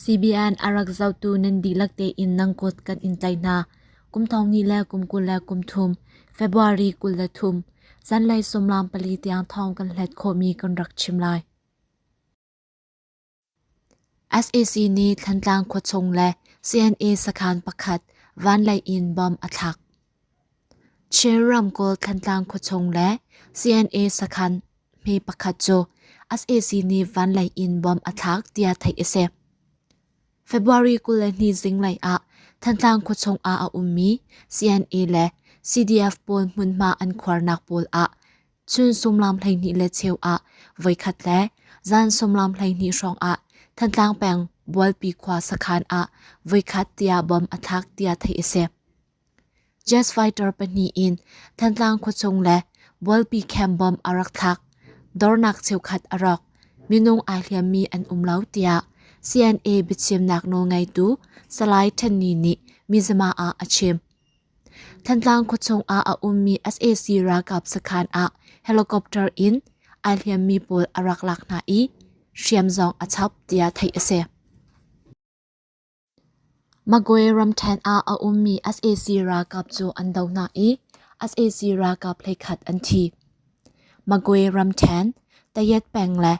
CBN a rak zohtu nan dihlak tein nan kut kan in tlaih hna. Kum thong hnih le kum 23, February 23, zanlei sawmlam pali tiang thawng kan hlet khawhmi kan rak chim lai. Sac nih Thantlang khuachung le CNA sakhan pakhat vanlei in bomb a thlak. Chin ramkulh Thantlang khuachung le CNA sakhan hme pakhat cu sac nih vanlei in bomb a thlak tiah theih a si. February 22 zinglei ah Thantlang khuachung ah a ummi CNA le CDF pawl hmunhma an khuarnak pawl ah chun sumlam 12 le cheu ah voikhat le zan sumlam 12 hrawng ah Thantlang peng Bualpi khua sakhan ah voikhat tiah bomb a thlak tiah theih a si. Jet fighter pahnih in Thantlang khuachung le Bualpi camp bomb a rak thlak. Dornak cheukhat a rawk. Minung aa hliammi an um lo tiah CNA biachimnak nawlngeitu Salai Than Ni nih Mizama ah a chim. Thantlang khuachung ah a ummi sac ralkap sakhan ah helicopter in aa hliammi pawl a rak lak hna i hriam zong a chap tiah theih a si. Magwe ramṭhen ah a ummi sac ralkap cu an doh hna i sac ralkap hleikhat an thi. Magwe ramṭhen, Tayet peng le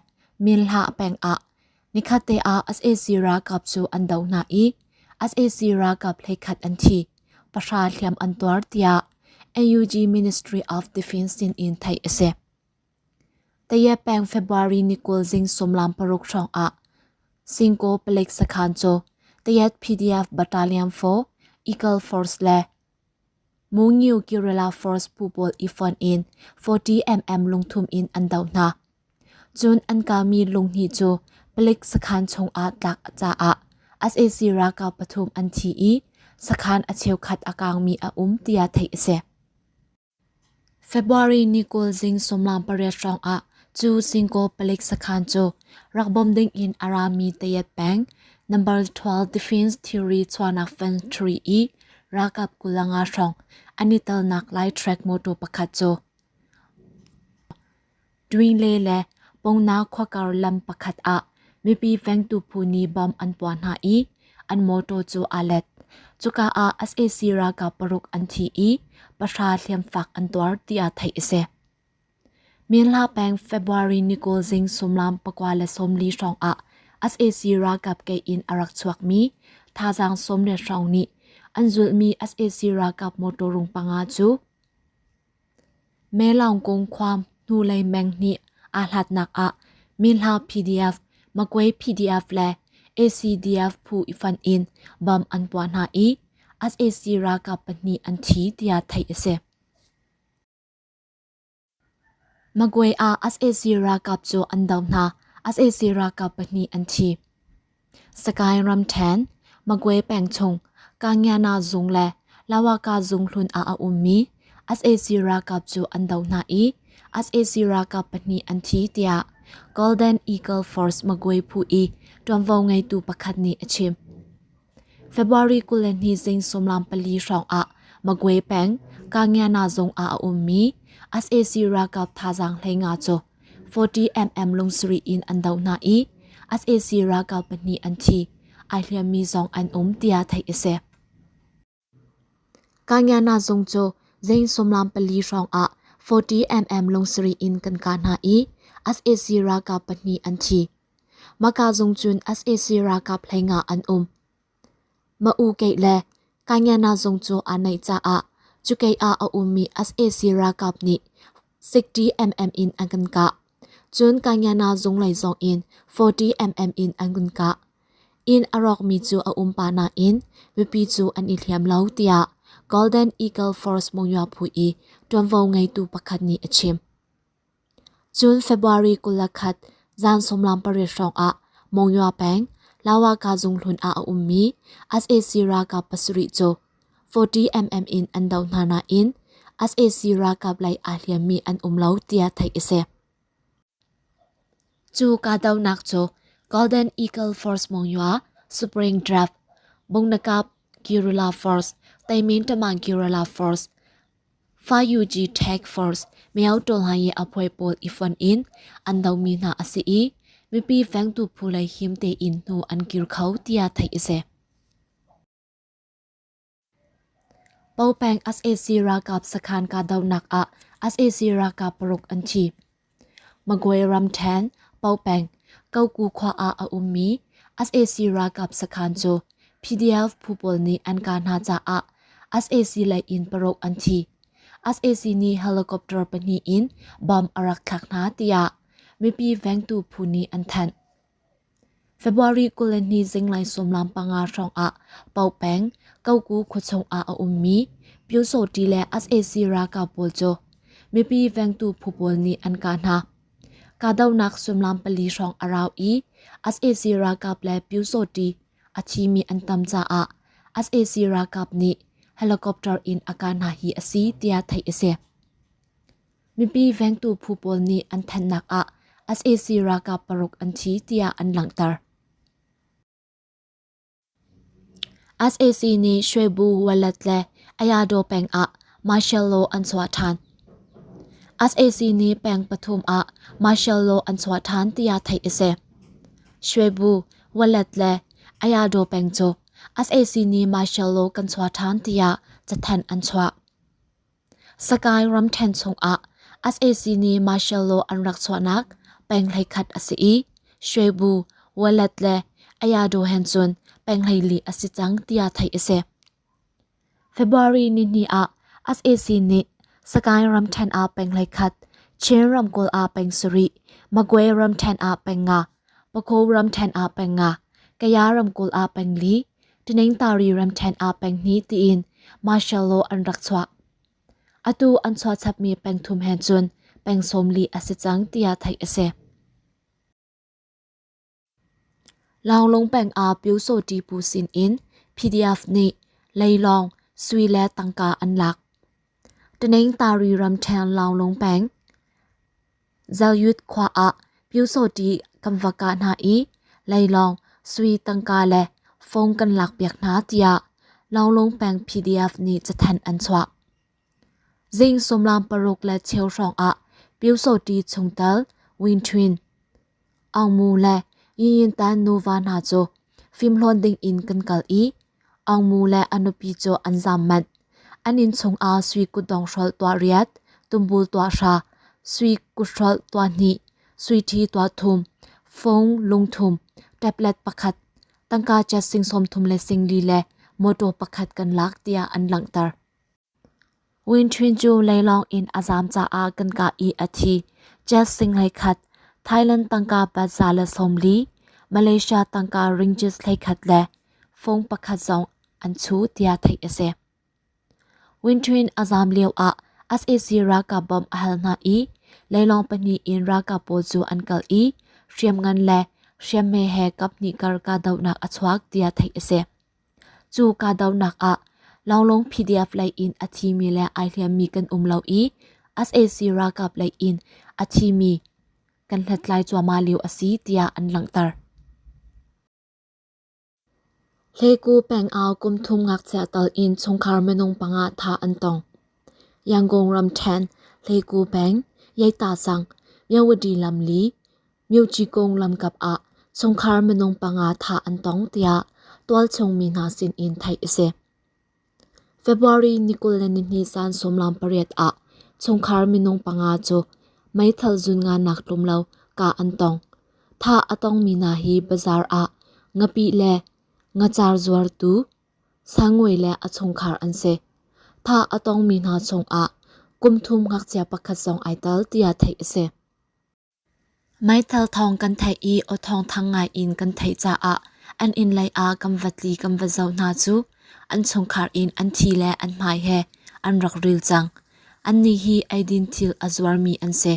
Minhlah peng ah nikhatte ah sac ralkap cu an doh hna i sac ralkap hleikhat an thi, pahra hliam an tuar tiah NUG Ministry of Defense sin in theih a si. Tayet peng February ni 20 zing sawmlam paruk hrawng ah Singkaw palek sakhan cu Tayet PDF Battalion 4, Eagle Force le Mungyu Guerrilla Force phu pawl i fonh in 40mm lungthum in an doh hna. Cun an kaumi lunghnih cu palik sakhan chungah tlak caah sac ralkap pathum an thi i sakhan a cheukhat a kaangmi a um tiah theih a si. February ni 20 zing sawmlam pariat hrawngah cu Singkaw palik sakhan cu rak bawm dingin a rami Tayet peng number 12 Defense Theory chuahnak Factory i ralkap 25 hrawng an i telnak lai track motor pakhat cu Twinle le Pongna khuakar lam pakhat ah mipi vengtu phu nih bomb an puah hna i an mawṭaw cu aa let. Cuka ah sac ralkap paruk an thi i pahra hliamfak an tuar tiah theih a si. Minhla peng February ni 20 zing sumlam 9 le 40 hrawng ah sac ralkap kei in a rak chuakmi thazaang 18 hrawng nih an zulhmi sac ralkap mawṭaw rung panga cu Melaungkung khua hnulei meng hnih aa hlatnak ah Minhla PDF, Magwe PDF le ACDF phu i fonh in bomb an puah hna i sac ralkap pahnih an thi tiah theih a si. Magwe ah sac ralkap cu an doh hna. Sac ralkap pahnih an thi. Sagaing ramṭhen, Magwe peng chung Kangyana zung le Lawaka zung hlun ah a ummi sac ralkap cu an doh hna i sac ralkap pahnih an thi tiah Golden Eagle Force Magwe phu i ṭuanvo ngeitu pakhat nih a chim. February 22 zing sawmlam pali hrawng ah Magwe peng Kangyana zung ah a ummi sac ralkap thazaang 15 cu 40mm lungsarih in an doh hna i sac ralkap pahnih an thi, ai hliammi zong an um tiah theih a si. Kangyana zung cu zing sawmlam pali hrawng ah 40mm lungsarih in kan kah hna i sac ralkap pahnih an thi. Maka zung cun sac ralkap 15 an um. Ma-u keih le Kangyana zung cu aa naih caah cukei ah a ummi sac ralkap nih 60mm in an kan kah. Cun Kangyana zung lei zong in 40mm in an kan kah. Inn a rawkmi cu a um pah nain mipi cu an i hliam lo tiah Golden Eagle Force Monywa phu i ṭuanvo ngeitu pakhat nih a chim. Cun February 21 zan 18 hrawng ah Monywa peng Lawaka zunghlun ah a ummi sac ralkap pasarih cu 40mm in an doh hna nain sac ralkap lei aa hliammi an um lo tiah theih a si. Cu kahdohnak cu Golden Eagle Force Monywa, Spring Draft, Bungnakap Guerrilla Force, Taimin Taman Guerrilla Force, 5UG Tech Force, Myo Tawlhai i a phuai pawl i fonh in an domi hna a si i mipi vengtu phu lei him tein hnu an kir kho tiah theih a si. Popeng sac ralkap sakhan kahdohnak ah sac ralkap paruk an thi. Magway ramṭhen Popeng Koku khua ah a ummi sac ralkap sakhan cu PDF phu pawl nih an kah hna caah sac lei in paruk an thi. Sac nih helicopter pahnih in bomb a rak thlak hna tiah mipi vengtu phu nih an thanh. February 22 zinglei sawmlam panga hrawng ah Paopeng, Koku khuachung ah a ummi Pyusawṭi le sac ralkap pawl cu mipi vengtu phu pawl nih an kah hna. Kahdohnak suimilam pali hrawng a rau i sac ralkap le Pyusawṭi a thimi an tam caah sac ralkap nih helicopter in a kah hna hi a si tiah theih a si. Mipi vengtu phu pawl nih an thanhnak ah sac ralkap paruk an thi tiah an langhter. Sac nih Shwebu Walet le Ayadaw peng ah martial law an chuah ṭhan. Sac nih peng pathum ah martial law an chuah ṭhan tiah theih a si. Shwebu, Walet le Ayadaw peng cu sac nih martial law kan chuah ṭhan tiah cathanh an chuah. Sakai ramṭhen chungah sac nih martial law an rak chuahnak peng 11 a si i Shwebu, Walet le Ayadaw hen cun peng 14 a si cang tiah theih a si. February nihnih ah sac nih Sakai ramṭhen ah peng 11, Chin ramkulh ah peng sarih, Magway ramṭhen ah peng nga, Paku ramṭhen ah peng nga, Kaya ramkulh ah peng li, Taningtari ramṭhen ah peng hnih tiin martial law an rak chuah. Atu an chuah chapmi peng thum he cun peng 40 a si cang tiah theih a si. Launglung peng ah Pyusawṭi pu sin in PDF nih leilawng, sui le tangka an lak. Taningtari ramṭhen Launglung peng Zalyut khua ah Pyusawṭi kan va kah hna i leilawng, sui tangka le fung kan lakpiak hna tiah Launglung peng PDF nih cathanh an chuah. Zing sawmlam paruk le cheu hrawng ah Pyusawṭi chungtel Win Twin, Aung Mu le Yin Tan nuva hna cu fimhlawn ding in kan kal i Aung Mu le a nupi cu an zaam manh. An innchung ah sui kutdong hrolh tuah riat, tumbul tuah hra, sui kuthrolh tuah hnih, sui ṭhi tuah thum, fung lungthum, tablet pakhat, tangka cat sing sawm thum le sing li le mawṭaw pakhat kan lak tiah an langhter. Win Twin cu leilawng in a zaam caah kan kah i a thi. Jet sing 11, Thailand tangka bat za le 40, Malaysia tangka ringgit 11 le fung pakhat zong an chu tiah theih a si. Win Twin a zaam lio ah sac ralkap bawmh a hal hna i leilawng pahnih in ralkap pawl cu an kal i hriamngan le hriamhme he kaphnih kar kahdohnak a chuak tiah theih a si. Cu kahdohnak ah Lawnglung PDF lei in a thimi le ai hliammi kan um lo i sac ralkap lei in a thimi kan hlathlai cuahmah lio a si tiah an langhter. Hleku pengau kum thum ngakchia tal in chungkhar minung panga thah an tong. Yangon ramṭhen Hleku peng Yaita sang Myawaddy lamli Myocikung lamkap ah chungkhar minung panga thah an tong tiah tualchung mi hna sin in theih a si. February ni 22 zan sawmlam pariat ah chungkhar minung panga cu meithal zun nganak tlum lo kah an tong. Thah a tongmi hna hi bazaar ah ngapih le ngacar zuartu Sangwei le a chungkhar an si. Thah a tongmi hna chungah kum thum ngakchia pakhat zong ai tel tiah theih a si. Meithal thawng kan theih i aw thawng thang ngai in kan theih caah an inn lei ah kan va tli kan va zoh hna cu an chungkhar in an thi le an hmai he an rak ril cang. Annih hi eidin thil a zuarmi an si.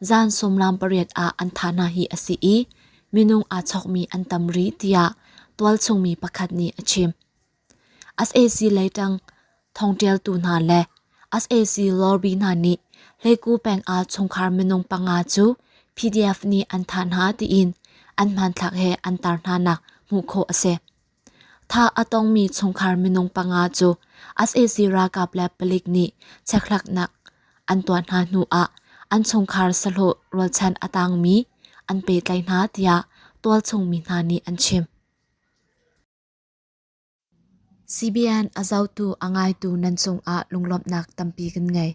Zan sawmlam pariat ah an thah hna hi a si i minung aa chawkmi an tam rih tiah tualchung mi pakhat nih a chim. Sac leitang thongṭialtu hna le sac lawrbi hna nih Hleiku peng ah chungkhar minung panga cu PDF nih an thah hna tiin an hmanthlak he an tar hnanak hmuh khawh a si. Thah a tongmi chungkhar minung panga cu sac ralkap le palik nih chekhlatnak an tuah hna hnu ah an chungkhar sahlawh rualchan a tangmi an pehtlaih hna tiah tualchung mi hna nih an chim. CBN a zohtu a ngaitu nan cungah lunglawmhnak tampi kan ngei.